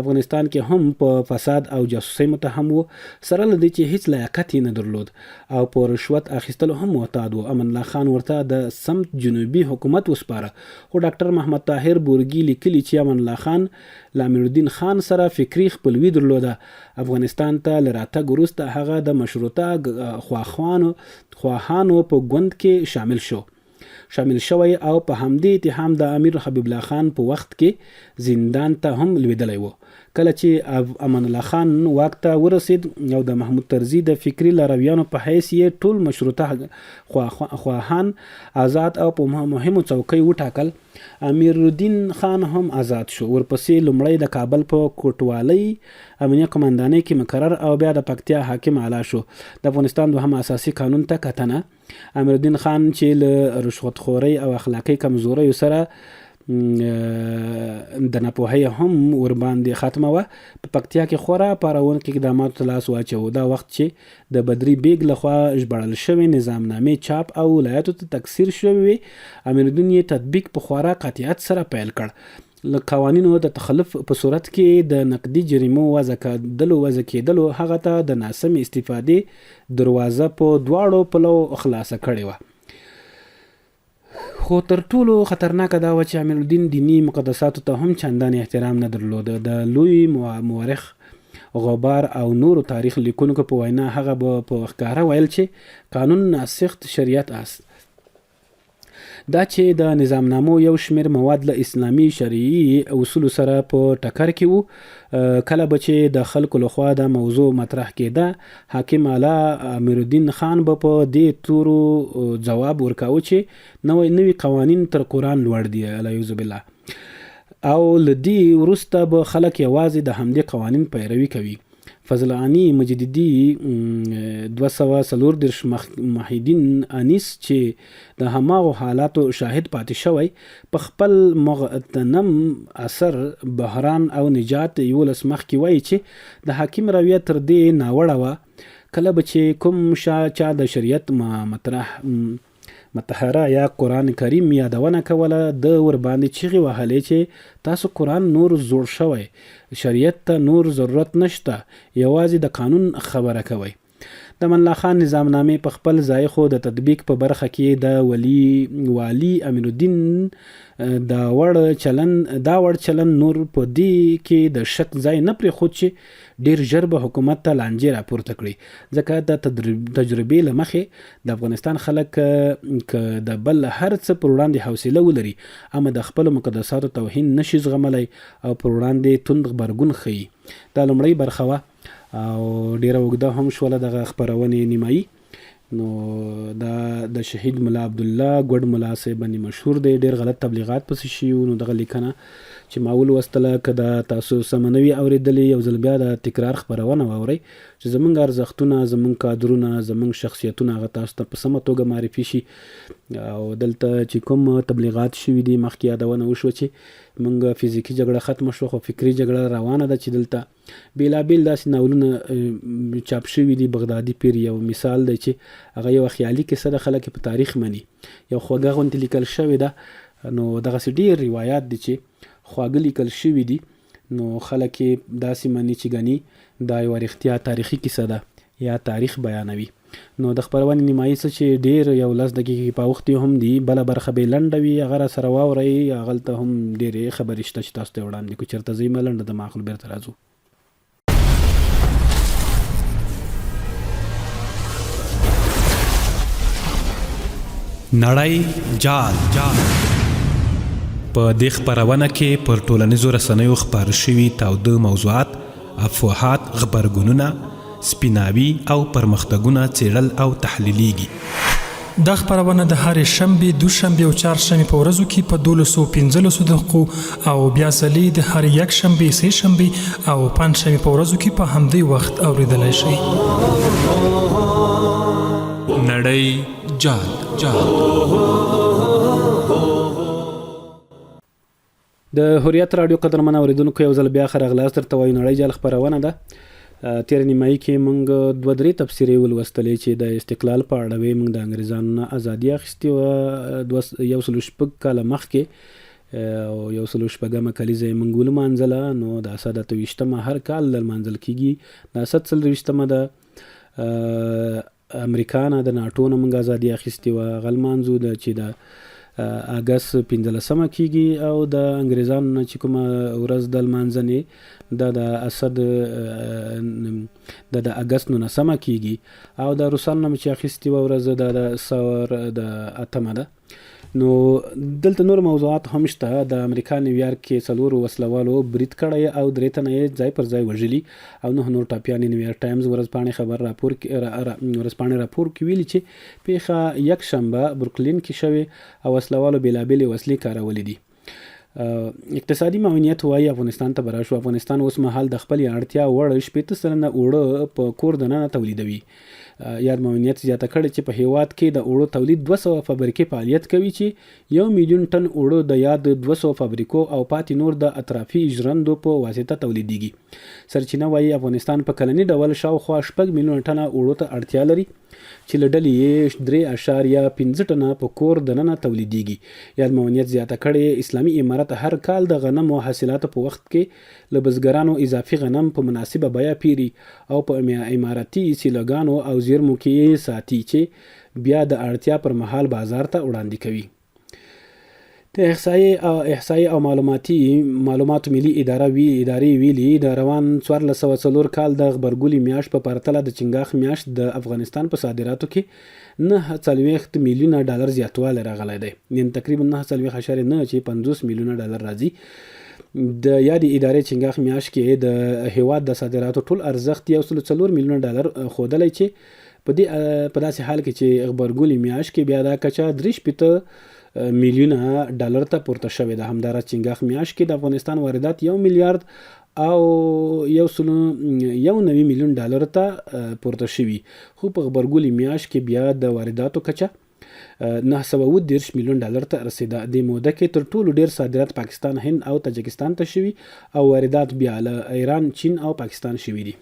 افغانستان کې هم په فساد او جاسوسۍ متهم وو، سره له دې چې هیڅ لیاقت یې نه درلود او په رشوت اخیستلو هم معتاد وو، امان الله خان ورته د سمت جنوبي حکومت وسپاره، خو ډاکټر محمد طاهر بورګي لیکلي چې امان الله خان له امیرالدین خان سره فکري خپلوي درلوده، افغانستان ته له راتګ وروسته هغه د مشروطه خواهانو په ګوند کې شامل شو. شامل شوی او په همدې اتهام د امیر حبیب الله خان په وخت کې زندان ته هم لوېدلی و. کله چې امان الله خان واک ته ورسېد او د محمود طرزي د فکري لارویانو په حیث یې ټول مشروطه خواهان ازاد او په مهمو څوکیو وټاکل، امیرالدین خان هم ازاد شو. ورپسې لومړی د کابل په کوټوالۍ امنیه قوماندانۍ کې مقرر او بیا د پکتیا حاکم اعلی شو. د افغانستان دوهم اساسي قانون ته کتنه امیرالدین خان چې له رشوتخورۍ او اخلاقي کمزوریو سره د ناپوهۍ هم ورباندې ختمه وه، په پکتیا کې خورا پارونکي اقداماتو ته لاس واچوه. دا وخت چې د بدري بیګ لخوا ژباړل شوې نظامنامې چاپ او ولایاتو ته تکثیر شوې وې، امیرالدین یې تطبیق په خورا قاطعیت سره پیل کړ. له قوانینو د تخلف په صورت کې د نقدي جریمو وضع کېدلو وضع کېدلو هغه ته د ناسمې استفادې دروازه په دواړو پلو خلاصه کړې وه. خو تر ټولو خطرناکه دا وه چې امیرالدین دیني مقدساتو ته هم چندانې احترام نه درلود. د لوی مورخ غبار او نورو تاریخ لیکونکو په وینا هغه به په ښکاره ویل چې قانون ناسخت شریعت است. دا چې د نظامنامو یو شمېر مواد له اسلامي شرعي اصولو سره په ټکر کې وو، کله به چې د خلکو له خوا دا موضوع مطرح کېده، حاکم اعلی امیرالدین خان به په دې تورو ځواب ورکاوه چې نوی نوي قوانین تر قرآن لوړ دي، العیاذ بالله، او له دې وروسته به خلک یوازې د همدې قوانین پیروي کوي. فضل غني مجددي 234 محیدین انیس چې د هماغو حالاتو شاهد پاتې شوی، په خپل مغتنم اثر بحران او نجات 11 مخ کې وایي چې د حاکم رویه تر دې ناوړه وه، کله به چې کوم چا د شریعت مطرح مطهره یا قرآن کریم یادونه کوله، ده ورباندې چیغې وهلې چې تاسو قرآن نور زوړ شوی، شریعت ته نور ضرورت نشته، یوازې د قانون خبره کوئ. د امان الله خان نظامنامې په خپل ځای خو د تطبیق په برخه کې د ولي والي امیرالدین دا وړ چلن دا وړ چلن نور په دې کې د شک ځای نه پرېښود چې ډېر ژر به حکومت ته لانجې راپورته کړي، ځکه د تجربې له مخې د افغانستان خلک که د بل هر څه پر وړاندې حوصله ولري، اما د خپلو مقدساتو توهین نه شي زغملی او پر وړاندې توند غبرګون ښيي. دا لومړۍ برخه وه او ډېره اوږده هم شوله دغه خپرونې نیمایي. نو دا د شهید ملا عبدالله ګوډ ملا صاحب باندې مشهور دی، ډیر غلط تبلیغات پسې شوي وو. نو دغه لیکنه چې ما ولوستله، که دا تاسو سمه نه وي اورېدلې، یو ځل بیا د تکرار خپرونه واورئ چې زمونږ ارزښتونه، زمونږ کادرونه، زمونږ شخصیتونه هغه تاسو ته په سمه توګه معرفي شي. او دلته چې کوم تبلیغات شوي دي، مخکې یادونه وشوه چې مونږ فزیکي جګړه ختمه شوه، خو فکري جګړه روانه ده چې دلته بېلابېل داسې ناولونه چاپ شوي دي. بغدادي پیر یو مثال دی چې هغه یوه خیالي کیسه ده، خلک یې په تاریخ مني، یو خوږه غوندې لیکل شوې ده. نو دغسې ډېر روایات دي چې خواږه لیکل شوي دي، نو خلک یې داسې مني چې ګني دا یوه رښتیا تاریخي کیسه ده یا تاریخ بیانوي. نو د خپرونې نیمایي څه چې ډېر یو لس دقیقې په اوښتي هم دي، بله برخه به یې لنډه وي، هغه راسره واورئ، هغلته هم ډېرې خبرې شته چې تاسو ته یې وړاندې کړو. چېرته ځئ مه، لنډه دمه اخلو، بېرته راځو. نړۍ جال په دې خپرونه کې پر ټولنیزو رسنیو خپاره شوي تاوده موضوعات، افواهات، غبرګونونه، سپیناوي او پرمختګونه څېړل او تحلیلېږي. دا خپرونه د هرې شنبې، دوشنبې او چهارشنبې په ورځو کې په دولسو پنځلسو دقیقو او بیا ځلې د هرې یکشنبې، سې شنبې او پنجشنبې په ورځو کې په همدې وخت اورېدلی شئ. نړۍ جال. د حریت راډیو قدرمن اوریدونکو، یو ځل بیا ښه راغلاست درته وایو. نړۍ جال خپرونه ده. تېره نیمایي کې موږ دوه درې تبصرې ولوستلې چې د استقلال په اړه وې. موږ د انګریزانو نه ازادي اخیستې وه 106 کاله مخکې، او 106مه کلیزه یې موږ ولمانځله. نو د اسد 28مه هر کال لمانځل کېږي. د اسد 24مه د امریکا نه، د ناټو نه موږ ازادي اخیستې وه، هغه لمانځو، د چې د اګست 15مه کېږي. او د انګریزانو نه چې کومه ورځ د لمانځنې دا د اسد د اګست 19مه کېږي، او د روسانو نه چې اخیستې وه ورځ دا د ثور د 8مه ده. نو دلته نور موضوعات هم شته. د امریکا نیویارک کې څلورو وسلوالو برید کړی او درې تنه یې ځای پر ځای وژلي او نه نور ټپیان. نیویارک ټایمز ورځپاڼې خبر راپور ورځپاڼې راپور کې ویلي چې پیښه یکشنبه بروکلین کې شوې او وسلوالو بېلابېلې وسلې کارولې دي. اقتصادي معاونیت وايي، افغانستان ته به راشو. افغانستان اوس مهال د خپلې اړتیا وړ 60% اوړه په کور دننه تولیدوي. یاد معاونیت زیاته کړې چې په هېواد کې د اوړو تولید 200 فابریکې فعالیت کوي چې 1 میلیون ټن اوړه د یاد 200 فابریکو او پاتې نور د اطرافي ژرندو په واسطه تولیدېږي. سرچینه وايي، افغانستان په کلني ډول شاوخوا 6 میلیونه ټنه اوړو ته اړتیا لري چې له ډلې یې 3.5 ټنه په کور دننه تولیدېږي. یاد معاونیت زیاته کړې، اسلامي امارت هر کال د غنمو حاصلاتو په وخت کې له بزګرانو اضافي غنم په مناسبه بیه پیري او په امارتي سیلوګانو او زیرمو کې یې ساتي چې بیا د اړتیا پر مهال بازار ته وړاندې کوي. د احصایې او معلوماتو ملي اداره وی ادارې ویلي، د روان 1404 کال د غبرګولي میاشت په پرتله د چنګاښ میاشت د افغانستان په صادراتو کې 49 میلیونه ډالر زیاتوالی راغلی دی، یعنی تقریبا 49 اعشاریه نه چې 50 میلیونه ډالر راځي. د یادې ادارې چنګاښ میاشت کې د هیواد د صادراتو ټول ارزښت 104 میلیونه ډالر ښودلی چې په دې په داسې حال کې چې غبرګولي میاشت کې بیا دا کچه 63 میلیونه ډالر ته پورته شوې ده. همداراز چنګاښ میاشت کې د افغانستان واردات 1 میلیارد او 191 میلیون ډالر ته پورته شوي، خو په غبرګولي میاشت کې بیا د وارداتو کچه 930 میلیون ډالر ته رسیده. دې موده کې تر ټولو ډیر صادرات پاکستان، هند او تاجکستان ته شوي او واردات بیا له ایران، چین او پاکستان شوي دي.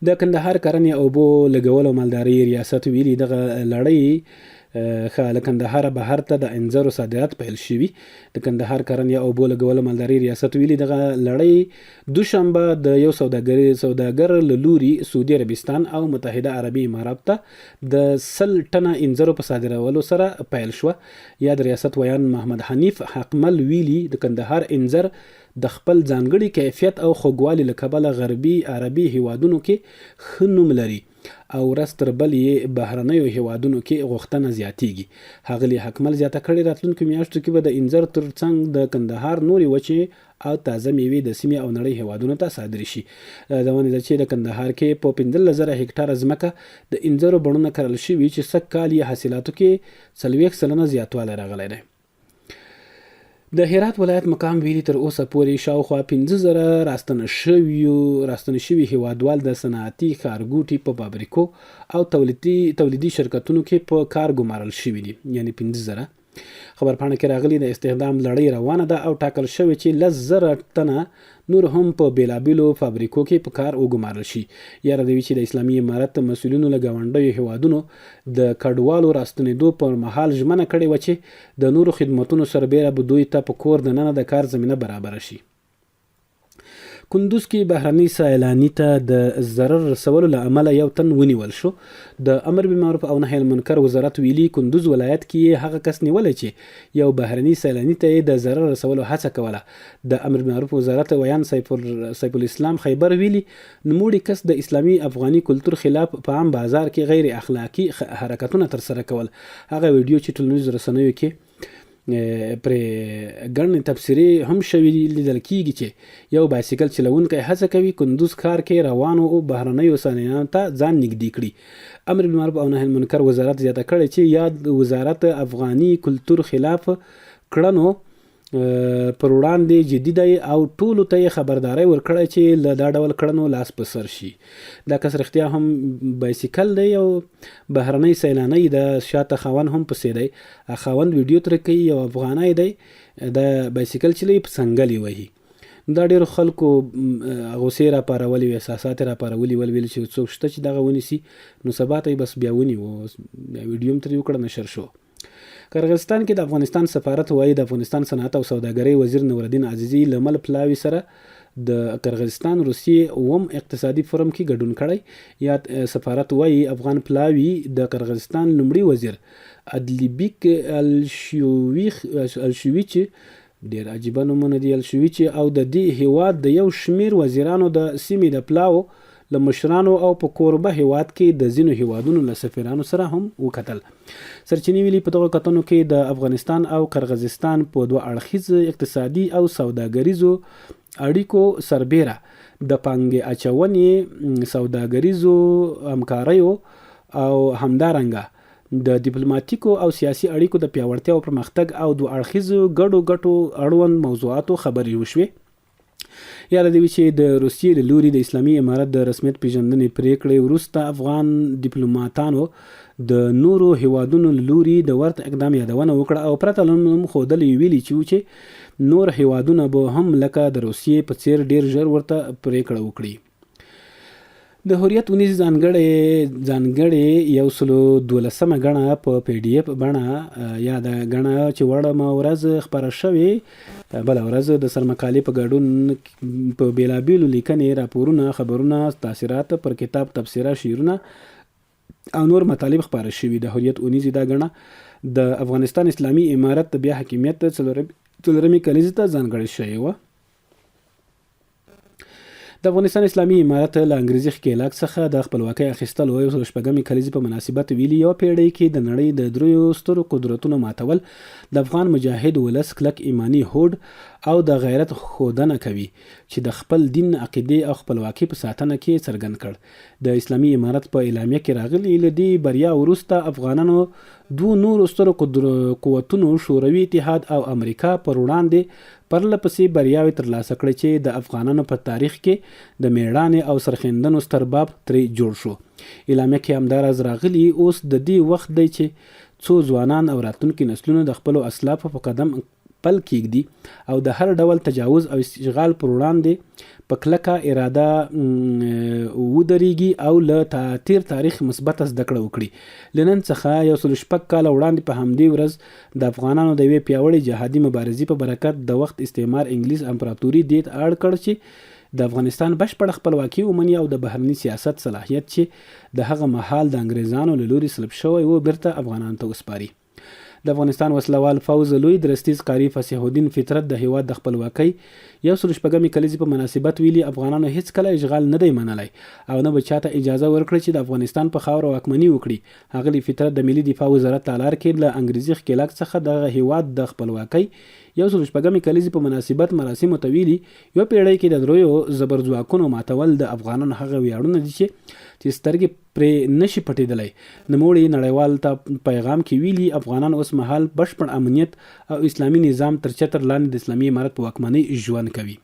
د کندهار کرنې، اوبو لګولو او مالدارۍ ریاست ویلي، دغه لړۍ ښه له کندهاره بهر ته د انځرو صادرات پیل شوي. د کندهار کرنې، اوبو لګولو، مالدارۍ ریاست ویلي، دغه لړۍ دوشنبه د یو سوداګر له لوري سعودي عربستان او متحده عربي امارات ته د 100 ټنه انځرو په صادرولو سره پیل شوه. یاد ریاست ویاند محمد حنیف حقمل ویلي، د کندهار انځر د خپل ځانګړي کیفیت او خوږوالي له کبله غربي عربي هیوادونو کې ښه نوم لري. او ورځ تر بلې یې بهرنیو هېوادونو کې غوښتنه زیاتېږي. ښاغلي حقمل زیاته کړې، راتلونکو میاشتو کې به د انځر تر څنګ د کندهار نورې وچې او تازه مېوې د سیمې او نړۍ هېوادونو ته صادرې شي. د یادونې ده چې د کندهار کې په 15 زره هکټاره ځمکه د انځرو بڼونه کرل شوي چې سږ کال یې حاصلاتو کې 40% زیاتوالی راغلی دی. د هرات ولایت مقام ویلي تر اوسه پورې شاوخوا 5000 راستنه شویو راستنه شوي هیوادوال د صنعتي ښارګوټي په فابریکو او تولیدي تولیدي شرکتونو کې په کار ګمارل شوي دي، یعنی 5000. خبرپاڼه کې راغلي، د استخدام لړۍ روانه ده او ټاکل شوې چې 10,000 تنه نور هم په بېلابېلو فابریکو کې په کار وګمارل شي. یاده دې وي چې د اسلامي امارت مسؤلینو له ګاونډیو هېوادونو د کډوالو راستنېدو پر مهال ژمنه کړې وه چې د نورو خدمتونو سربېره به دوی ته په کور دننه د کار زمینه برابره شي. کندوز کې بهرني سیلاني ته د ضرر رسولو له امله یو تن ونیول شو. د امر بالمعروف او نهی المنکر وزارت ویلي، کندوز ولایت کې یې هغه کس نیولی چې یو بهرني سیلاني ته یې د ضرر رسولو هڅه کوله. د امر بالمعروف وزارت ویاند سیف سیف الاسلام خیبر ویلي، نوموړي کس د اسلامي افغاني کلتور خلاف په عام بازار کې غیر اخلاقي حرکتونه ترسره کول. هغه ویډیو چې ټولنیزو رسنیو کې پرې ګڼې تبصرې هم شوې دي، لیدل کیږي چې یو بایسیکل چلوونکی هڅه کوي کندوز ښار کې روانو بهرنیو سیلانیانو ته ځان نږدې کړي. امر بالمعروف او نهی المنکر وزارت زیاته کړې چې یاد وزارت افغاني کلتور خلاف کړنو پر وړاندې جدي دی او ټولو ته یې خبرداری ورکړی چې له دا ډول کړنو لاس په سر شي. دا کس رښتیا هم بایسیکل دی او بهرنۍ سیلانۍ د شاته خاوند هم پسې دی. خاوند ویډیو ترې کوي، یو افغانۍ دی، د بایسیکل چلوي، په څنګل یې وهي. دا ډېرو خلکو غوسې راپارولې وې، احساسات یې راپارولي ول، ویل چې څوک شته چې دغه ونیسي. نو سبا ته یې بس بیا ونیو، بیا ویډیو هم ترې وکړه، نشر شو. قرغیزستان کې د افغانستان سفارت وايي، د افغانستان صنعت او سوداګرۍ وزیر نورالدین عزیزي له مل پلاوي سره د قرغیزستان روسیې اووم اقتصادي فورم کې ګډون کړی. یاد سفارت وايي، افغان پلاوي د قرغیزستان لومړي وزیر ادلیبیک الشویچ، ډېر عجیبه نومونه دي، الشویچ او د دې هېواد د یو شمېر وزیرانو، د سیمې د پلاوو له مشرانو او په کوربه هېواد کې د ځینو هېوادونو له سفیرانو سره هم وکتل. سرچینې ویلي، په دغو کتنو کې د افغانستان او قرغزستان په دوه اړخیز اقتصادي او سوداګریزو اړیکو سربېره د پانګې اچونې، سوداګریزو همکاریو او همدارنګه د دیپلوماتیکو او سیاسي اړیکو د پیاوړتیا او پرمختګ او دوه اړخیزو ګډو ګټو اړوند موضوعاتو خبرې وشوې. یاده دې وي چې د روسیې له لوري د اسلامي امارت د رسمیت پېژندنې پرېکړې وروسته افغان دیپلوماتانو د نورو هېوادونو له لوري د ورته اقدام یادونه وکړه او پرته له نوم ښودلو یې ویلي چې وو چې نور هېوادونه به هم لکه د روسیې په څېر ډېر ژر ورته پرېکړه وکړي. د حریت اونیزې ځانګړې ځانګړې یو سلو دولسمه ګڼه په پی ډي اف بڼه، یاده ګڼه چې وړمه ورځ خپره شوې، بله ورځ د سرمقالې په ګډون په بېلابېلو لیکنې، راپورونه، خبرونه، تاثیرات، پر کتاب تبصره، شعرونه او نور مطالب خپاره شوي. د حریت اونیزې دا ګڼه د افغانستان اسلامي امارت د بیا حاکمیت څلورمې کلیزې ته ځانګړې شوې وه. د افغانستان اسلامي امارت له انګریزي ښکېلاک څخه د خپلواکۍ اخیستلو یو سل شپږمې کلیزې په مناسبت ویلي، یوه پېړۍ کې د نړۍ د دریو سترو قدرتونو ماتول د افغان مجاهد ولس کلک ایماني هوډ او د غیرت ښودنه کوي چې د خپل دین، عقیدې او خپلواکۍ په ساتنه کې یې څرګند کړ. د اسلامي امارت په اعلامیه کې راغلي، له دې بریا وروسته افغانانو دوو نورو سترو قوتونو شوروي اتحاد او امریکا پر وړاندې پرله پسې بریاوې ترلاسه کړې چې د افغانانو په تاریخ کې د مېړانې او سرښندنو ستر باب ترې جوړ شو. اعلامیه کې همداراز راغلي، اوس د دې وخت دی چې څو ځوانان او راتلونکي نسلونه د خپلو اسلافو په قدم پل کېږدي او د هر ډول تجاوز او اشغال پر وړاندې په کلکه اراده ودرېږي او له تېر تاریخ مثبته زده کړه وکړي. له نن څخه یو سل شپږ کاله وړاندې په همدې ورځ د افغانانو د یوې پیاوړې جهادي مبارزې په برکت د وخت استعمار انګلیس امپراتوري دې ته اړ کړ چې د افغانستان بشپړه خپلواکي ومني او د بهرني سیاست صلاحیت چې د هغه مهال د انګریزانو له لوري سلب شوی و، بیرته افغانانو ته وسپاري. د افغانستان وسله وال فوځ لوی درستیز قاري فصیح الدین فطرت د هیواد د خپلواکۍ یو سل شپږمې کلیزې په مناسبت ویلي، افغانانو هیڅکله اشغال نه دی منلی او نه به چاته اجازه ورکړي چې د افغانستان په خاوره واکمني وکړي. ښاغلي فطرت د ملي دفاع وزارت تالار کې له انګریزي ښکېلاک څخه دغه هیواد د خپلواکۍ یو سل شپږمې کلیزې په مناسبت مراسمو ته ویلي، یوه پېړۍ کې د دریو زبرځواکونو ماتول د افغانانو هغه ویاړونه دي چې سترګې پرې نه شي پټېدلی. نوموړي نړیوال ته پیغام کې ویلي، افغانان اوس مهال بشپړ امنیت او اسلامي نظام تر چتر لاندې د اسلامي امارت په واکمنۍ ژوند کوي.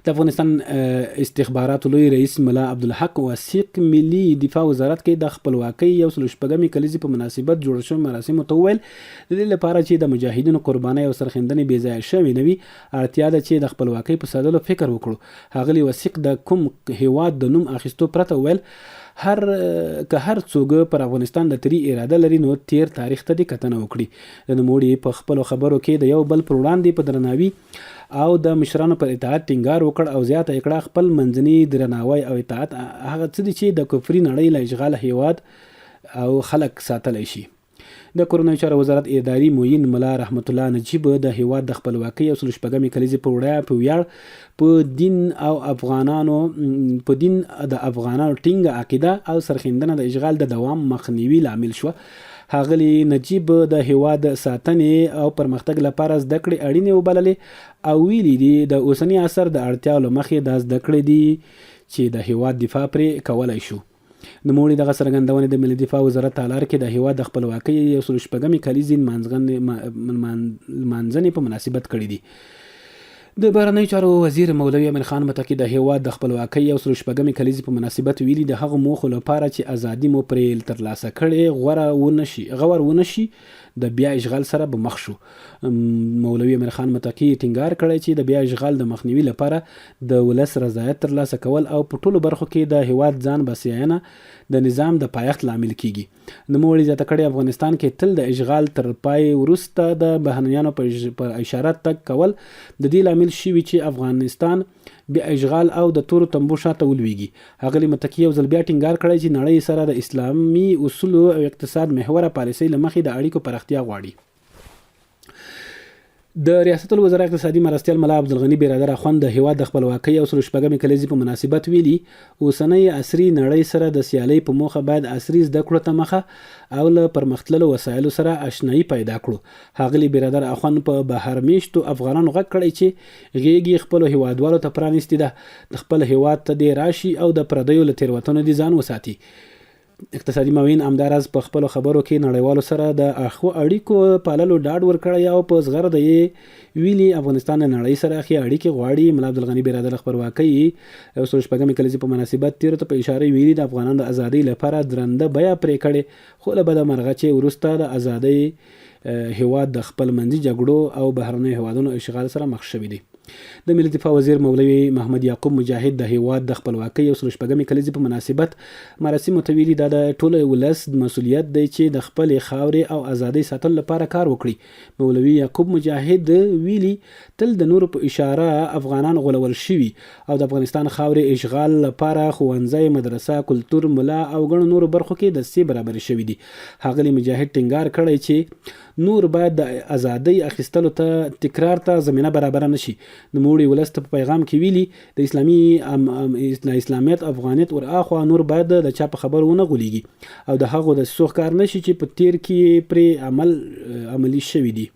د افغانستان استخباراتو لوی رئیس ملا عبدالحق وثیق ملي دفاع وزارت کې د خپلواکۍ یو سل شپږمې کلیزې په مناسبت جوړ شوی مراسمو ته وویل، د دې لپاره چې د مجاهدینو قربانۍ او سرښندنې بې ځایه شوې نه وي، اړتیا ده چې د خپلواکۍ په ساتلو فکر وکړو. ښاغلي وثیق د کوم هیواد د نوم اخیستو پرته وویل، هر که هر څوګ پر افغانستان د تري اراده لري نو تیر تاریخ ته دې کتنه وکړي. د نوموړي په خپلو خبرو کې د یو بل پر وړاندې په درناوي او د مشرانو پر اطاعت ټینګار وکړ او زیاته یې کړه، خپل منځني درناوی او اطاعت هغه څه دي چې د کفري نړۍ له اشغاله هیواد او خلک ساتلی شي. د کورنیو چارو وزارت اداري معین ملا رحمت الله نجیب د هیواد د خپلواکۍ او سل شپږمې کلیزې په وړیا په ویاړ په دین او افغانانو په دین د افغانانو ټینګه عقیده او سرښندنه د اشغال د دوام مخنیوي لامل شوه. ښاغلي نجیب د هیواد ساتنې او پرمختګ لپاره زده کړې اړینې وبللې او ویلي دي د اوسني عصر د اړتیاو له مخې دا زده کړې دي چې د هیواد دفاع پرې کولای شو. نوموړي دغه څرګندونې د ملي دفاع وزارت تالار کې د هېواد د خپلواکۍ یو سل شپږمې کلیزې لمانځنې په مناسبت کړې دي. د بهرنیو چارو وزیر مولوي امیر خان متقي د هېواد د خپلواکۍ یو سل شپږمې کلیزې په مناسبت ویلي، د هغو موخو لپاره چې ازادي مو پرې ترلاسه کړې غور ونه شي د بیا اشغال سره به مخ شو. مولوي امیر خان متقي ټینګار کړی چې د بیا اشغال د مخنیوي لپاره د ولس رضایت ترلاسه کول او په ټولو برخو کې د هیواد ځان بسیاینه د نظام د پایښت لامل کیږي. نوموړي زیاته کړې، افغانستان کې تل د اشغال تر پای وروسته د بهرنیانو په اشاره تګ کول د دې لامل شوي چې افغانستان بیا اشغال او د تورو تمبو شاته ولویږي. ښاغلي متقي یو ځل بیا ټینګار کړی چې نړۍ سره د اسلامي اصولو او اقتصاد محوره پالیسۍ له مخې د اړیکو پراختیا غواړي. د ریاست الوزرا اقتصادي مرستیال ملا عبدالغني برادر اخوند د هیواد د خپلواکۍ او سلو شپږمې کلیزې په مناسبت ویلي، اوسنۍ عصري نړۍ سره د سیالۍ په موخه باید عصري زده کړو ته مخه او له پرمختللو وسایلو سره اشنايي پیدا کړو. ښاغلي برادر اخوند په بهر میشتو افغانانو غږ کړی چې غېږ یې خپلو هېوادوالو ته پرانیستې ده، خپل هېواد ته دې راشي او د پردیو له تېروتنو دې ځان وساتي. اقتصادي معین همداراز په خپلو خبرو کې نړیوالو سره د ښو اړیکو پاللو ډاډ ورکړی او په زغرده یې ویلي، افغانستان له نړۍ سره ښې اړیکې غواړي. ملا عبدالغني برادر خپلواکۍ یو سل شپږمې کلیزې په مناسبت تېرو ته په اشارې ویلي، د افغانانو د ازادۍ لپاره درنده بیه پرې کړې، خو له بده مرغه چې وروسته د ازادۍ هیواد د خپل منځي جګړو او بهرنیو هیوادونو اشغال سره مخ شوی دی. د ملي دفاع وزیر مولوي محمد یعقوب مجاهد د هیواد د خپلواکۍ یو سل شپږمې کلیزې په مناسبت مراسمو ته ویلي، دا د ټول ولس مسولیت دی چې د خپلې خاورې او ازادۍ ساتلو لپاره کار وکړي. مولوي یعقوب مجاهد ویلي، تل د نورو په اشاره افغانان غولول شوي او د افغانستان خاورې اشغال لپاره ښوونځی، مدرسه، کلتور، ملا او ګڼو نورو برخو کې دسیسې برابرې شوې دي. ښاغلي مجاهد ټینګار کړی چې نور باید د ازادۍ اخیستلو ته تکرار ته زمینه برابره نه شي. نوموړي ولس ته په پیغام کې ویلي، د اسلامي له اسلامیت او افغانیت ور اخوا نور باید د چا په خبرو ونه غولیږي او د هغو دسیسو ښکار نه شي چې په تېر کې یې پرې عمل عملي شوي دي.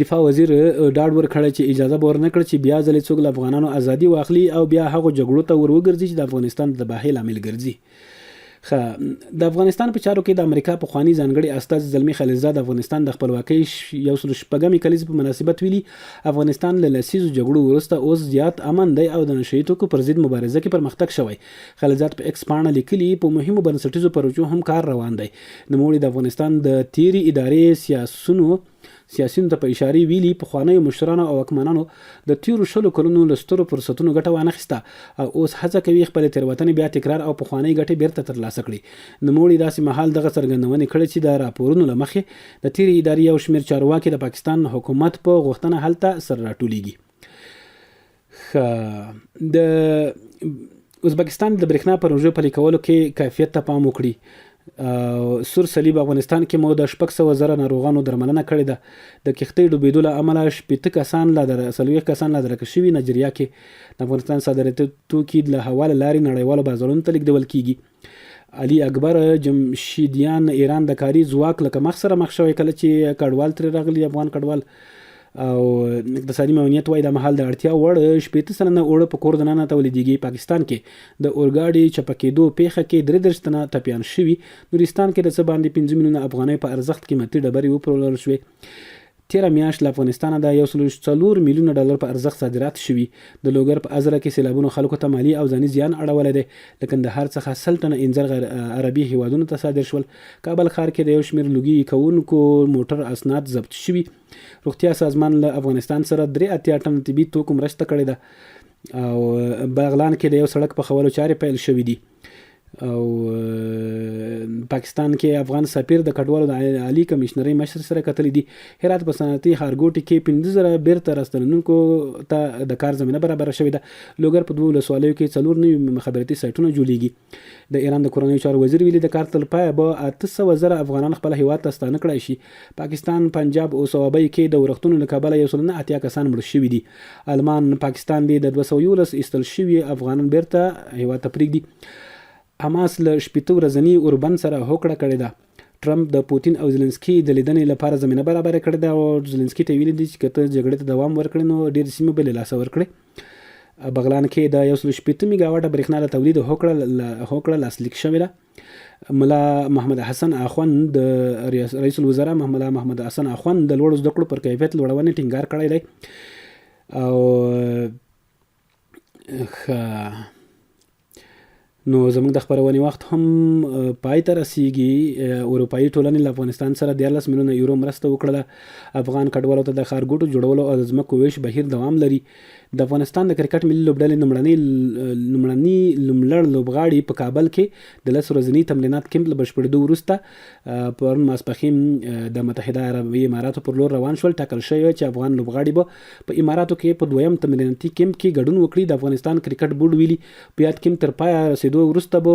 دفاع وزیر ډاډ ورکړی چې اجازه به ورنه کړي چې بیا ځلې څوک له افغانانو ازادي واخلي او بیا هغو جګړو ته ور وګرځي چې د افغانستان د تباهۍ لامل ګرځي. ښه د افغانستان په چارو کې د امریکا پخواني ځانګړي استازي زلمي خلیلزاد د افغانستان د خپلواکۍ یو سل شپږمې کلیزې په مناسبت ویلي، افغانستان له لسیزو جګړو وروسته اوس زیات امن دی او د نشه يي توکو پر ضد مبارزه کې پرمختګ شوی. خلیلزاد په ایکس پاڼه لیکلي، په مهمو بنسټیزو پروژو هم کار روان دی. نوموړي د افغانستان د تېرې ادارې سیاسونو سیاسیونو ته په اشارې ویلي، پخوانیو مشرانو او واکمنانو د تېرو شلو کلونو له سترو فرصتونو ګټه وانخیسته او اوس هڅه کوي خپلې تېروتنې بیا تکرار او پخوانۍ ګټې بېرته ترلاسه کړي. نوموړي داسې مهال دغه څرګندونې کړې چې د راپورونو له مخې د تېرې ادارې یو شمېر چارواکي د پاکستان حکومت په غوښتنه هلته سره راټولېږي. ښه د ازبکستان د برېښنا پروژو پلي کولو کې کیفیت ته پام وکړي. سور صلیب افغانستان کې مو د 600 زره ناروغانو درملنه کړې ده. د کښتۍ ډوبېدو له امله 60 کسان لا در 40 کسان لا درکه شوي. نایجریا کې د افغانستان صادراتي توکي له هوا له لارې نړیوالو بازارونو ته لېږدول کېږي. علي اکبر جمشیدیان ایران د کاري ځواک له کمښت سره مخ شوی کله چې کډوال ترې راغلي افغان کډوال. او اقتصادي معاونیت وايي دا مهال د اړتیا وړ 60% اوړه په کور دننه تولیدېږي. پاکستان کې د اورګاډي چپه کېدو پېښه کې 33 تنه ټپیان شوي. نورستان کې د څه باندې 5 میلیونه افغانیو په ارزښت قیمتي ډبرې وپلورل شوې. تېره میاشت له افغانستانه د 104 میلیونه ډالر په ارزښت صادرات شوي. د لوګر په ازره کې سېلابونو خلکو ته مالي او ځاني زیان اړولی دی. له کندهار څخه 100 ټنه انځر غیر عربي هېوادونو ته صادر شول. کابل ښار کې د یو شمېر لوګي کوونکو موټر اسناد ضبط شوي. روغتیا سازمان له افغانستان سره 83 ټنه طبي توکو مرسته کړې ده. او بغلان کې د یو سړک پخولو چارې پیل شوې دي. او پاکستان کې افغان سفیر د کډوالو د عالی کمشنرۍ مشر سره کتلي دي. هرات په صنعتي ښارګوټي کې 5000 بیرته راستنېدونکو ته د کار زمینه برابره شوې ده. لوګر په دوو ولسوالیو کې 94 مخابراتي سایټونه جوړیږي. د ایران د کورنیو چارو وزیر ویلي د کار تر پایه به 800 زره افغانان خپل هیواد ته ستانه کړای شي. پاکستان پنجاب او صوابۍ کې د ورښتونو له کبله 189 کسان مړه شوي دي. المان پاکستان دې د 211 ایستل شوي افغانان بیرته هیواد ته پریږدي. حماس له 60 ورځني اوربند سره هوکړه کړې ده. ټرمپ د پوتین او زلنسکي د لیدنې لپاره زمینه برابره کړې ده او زلنسکي ته ویلي دي چې که ته جګړې ته دوام ورکړې نو ډېرې سیمې به له لاسه ورکړې. بغلان کې د 160 میګاواټه برېښنا د تولید هوکړه لاسلیک شوې ده. ملا محمد حسن اخوند د رئیس الوزرا ملا محمد حسن اخوند د لوړو زده کړو پر کیفیت لوړونې ټینګار کړی دی. او ښه نو زموږ د خپرونې وخت هم پای ته رسیږي. اروپایي ټولنې له افغانستان سره 13 میلیونه یورو مرسته وکړله. افغان کډوالو ته د ښارګوټو جوړولو او د ځمکو ویش بهیر دوام لري. د افغانستان د کرکټ ملي لوبډلې لومړني لومړ لوبغاړي په کابل کې د 10 ورځني تمرینات کمپ له بشپړېدو وروسته پرون ماسپښین د متحده عربي اماراتو پر لور روان شول. ټاکل شوې چې افغان لوبغاړي به په اماراتو کې په دویم تمریناتي کمپ کې ګډون وکړي. د افغانستان کرکټ بورډ ویلي په یاد کمپ تر پایه رسېدو وروسته به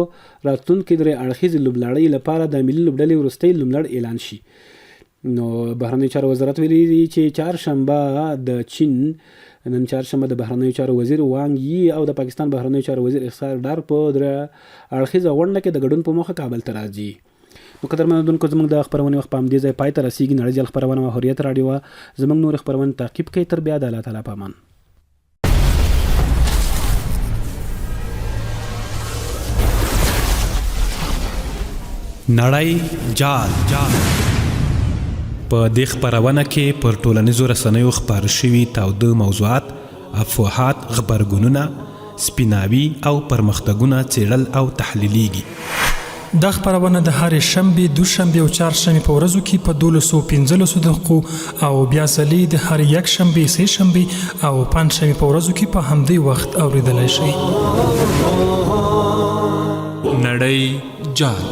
راتلونکې درې اړخیزې لوبلړۍ لپاره د ملي لوبډلې وروستۍ نوملړ اعلان شي. نو بهرنیو چارو وزارت ویلي دي چې چهارشنبه د چین نن چهارشنبه د بهرنیو چارو وزیر وانګ یي او د پاکستان بهرنیو چارو وزیر اسحاق ډار په درې اړخیزه غونډه کې د ګډون په موخه کابل ته راځي. نو قدرمن اورېدونکو زموږ د خپرونې وخت په همدې ځای پای ته رسیږي. نړۍ جال خپرونه وه، حریت راډیو وه. زموږ نورې خپرونې تعقیب کړئ. تر بیا د الله تعالی په امان. نړۍ جال په دې خپرونه کې پر ټولنیزو رسنیو خپاره شوي تاوده موضوعات، افواهات، غبرګونونه، سپیناوي او پرمختګونه څېړل او تحلیلېږي. دا خپرونه د هرې شنبې، دوشنبې او چهارشنبې په ورځو کې په 12:15 دقیقو او بیا ځلې د هرې یکشنبې، سې شنبې او پنجشنبې په ورځو کې په همدې وخت اورېدلی شئ. نړۍ جال.